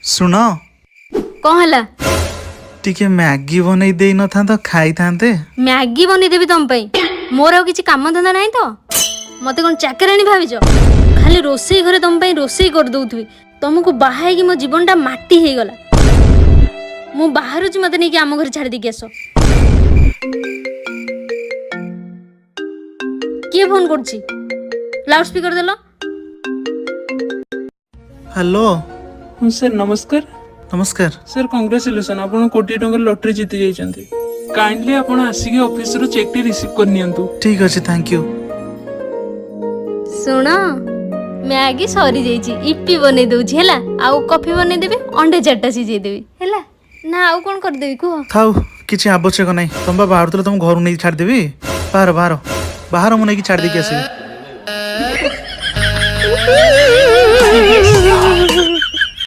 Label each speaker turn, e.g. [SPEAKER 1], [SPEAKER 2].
[SPEAKER 1] ଶୁଣ।
[SPEAKER 2] କ'ଣ ହେଲା?
[SPEAKER 1] ଟିକେ ମ୍ୟାଗି ବନେଇ ଦେଇ ନଥାନ୍ତ, ଖାଇଥାନ୍ତେ।
[SPEAKER 2] ମ୍ୟାଗି ବନେଇଦେବି ତମ ପାଇଁ? ମୋର ଆଉ କିଛି କାମ ଧନ୍ଦା ନାହିଁ ତ? ମତେ କ'ଣ ଚାକରାଣୀ ଭାବିଛ? ଖାଲି ରୋଷେଇ ଘରେ ତମ ପାଇଁ ରୋଷେଇ କରିଦଉଥିବି? ତମକୁ ବାହା ହେଇକି ମୋ ଜୀବନଟା ମାଟି ହେଇଗଲା। ମୁଁ ବାହାରୁଛି, ମତେ ନେଇକି ଆମ ଘରେ ଛାଡ଼ି ଦେଇକି ଆସ। କିଏ ଫୋନ କରୁଛି? ଲାଉଡ ସ୍ପିକର ଦେଲ।
[SPEAKER 1] ହ୍ୟାଲୋ।
[SPEAKER 3] ହଁ ସାର୍, ନମସ୍କାର।
[SPEAKER 1] ନମସ୍କାର।
[SPEAKER 3] ସାର୍, କଂଗ୍ରାଚୁଲେସନ୍, ଆପଣ କୋଟିଏ ଟଙ୍କାର ଲଟେରୀ ଜିତି ଯାଇଛନ୍ତି। କାଇଣ୍ଡଲି ଆପଣ ଆସିକି ଅଫିସରୁ ଚେକ୍ଟି ରିସିଭ୍ କରିନିଅନ୍ତୁ।
[SPEAKER 1] ଠିକ ଅଛି, thank you.
[SPEAKER 2] ଶୁଣ, ମ୍ୟାଗି ସରିଯାଇଛି, ଇପି ବନେଇ ଦଉଛି ହେଲା। ଆଉ କଫି ବନେଇଦେବି, ଅଣ୍ଡା ଚାରିଟା ସିଝେଇଦେବି, ହେଲା ନା? ଆଉ କ'ଣ କରିଦେବି କୁହ?
[SPEAKER 1] ଥାଉ, କିଛି ଆବଶ୍ୟକ ନାହିଁ। ତମେ ବା ବାହାରୁଥିଲ, ତମ ଘରୁ ନେଇକି ଛାଡ଼ିଦେବି। ବାହାର, ବାହାର, ବାହାର, ମୁଁ ନେଇକି ଛାଡ଼ି ଦେଇକି ଆସିବି।